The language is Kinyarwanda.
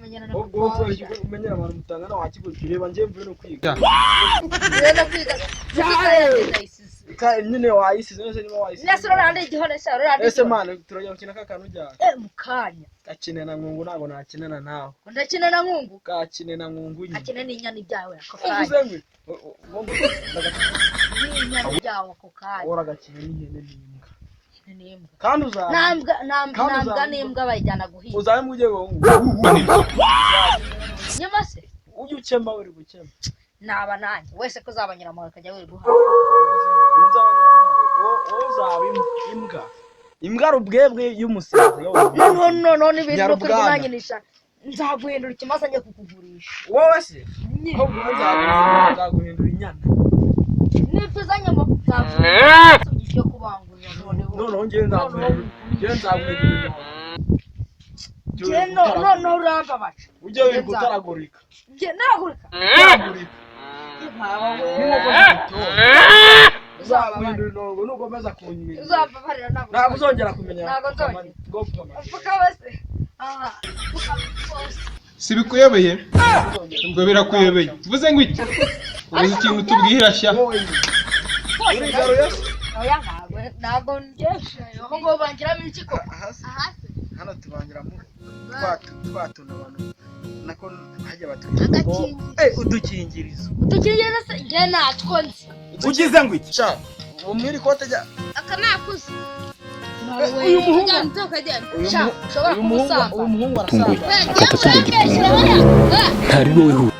Kumenyerana. Ubwo wowe kubera iki umenyera abantu mutangana wakiguzi? Reba, njye mvuye no kwiga. Mvuye no kwiga. Ndayisize. Nyine wayisize nese, niba wayisize. Nese uraranda igihone sha, uraranda. Ese man, turajya gukina ka kantu ujyana? Eh, mukanya. Gakine na Nkungu, ntabwo nakinana nawe. Ndakina na Nkungu. Gakine na Nkungu nyine. Akina n'inyana ibyawe ako kanya. Uvuze ngo N'inyana ibyawe ako kanya. Uragakina n'ihene n'imbwa. N'imbwa. Kandi uzaba Nambwa. Kandi Nambwa n'imbwa bayijyana guhinga. Uzabe mu ugiye ngo Nyuma se ujye ukema, uri gukema. Naba nanjye wese ko uzaba nyiramuhoro akajya wiguha. Wowe uzaba imbwa, imbwa rubwebwe y'umusazi. Noneho noneho n'ibintu no kuri Nyarubwana. kunanyinisha, nzaguhindura ikimasa njye kukugurisha. Wowe se? Nyine. Ahubwo wowe nzaguhindura inyana. N'ipfa uzanyemo nzaguhindura yo kubangurira noneho. Noneho njyewe nzaguhindura inyana. Njye noneho urambabaje. Ujye wirirwa utaragurika. Njye naragurika? Utaragurika. Nkaba we. Nk'inkoko zigutora, uzaguhindura intongo nukomeza kunyumira. Uzambabarira, ntabwo. Ntabwo uzongera kumenya. Ntabwo nzongera. Go pfukama. Pfukama se? Aha, pfukama rwose. Si bikuyobeye ubwo birakuyobeye, tuvuze ngo iki? Ubuze ikintu tubwira sha. Wowe nyine. Rwose. Urigaruye se? Oya, ntabwo njye aho ngo bangiramo iki koko? Aha se? Aha se? Hano tubangiramo twa tuntu abantu nako hajya batwita ngo Agakingirizo. Udukingirizo. Utukingirizo se njye natwo nzi? Ugize ngo iki? Sha, ubu mwiri kote jya. Aka ni akuze. Uyu muhungu Kajyana, kajyana. Uyu Sha, ushobora uyu muhungu kuba usamba. Uyu muhungu arasamba. Akata tungo gitunguranye ntari wowe.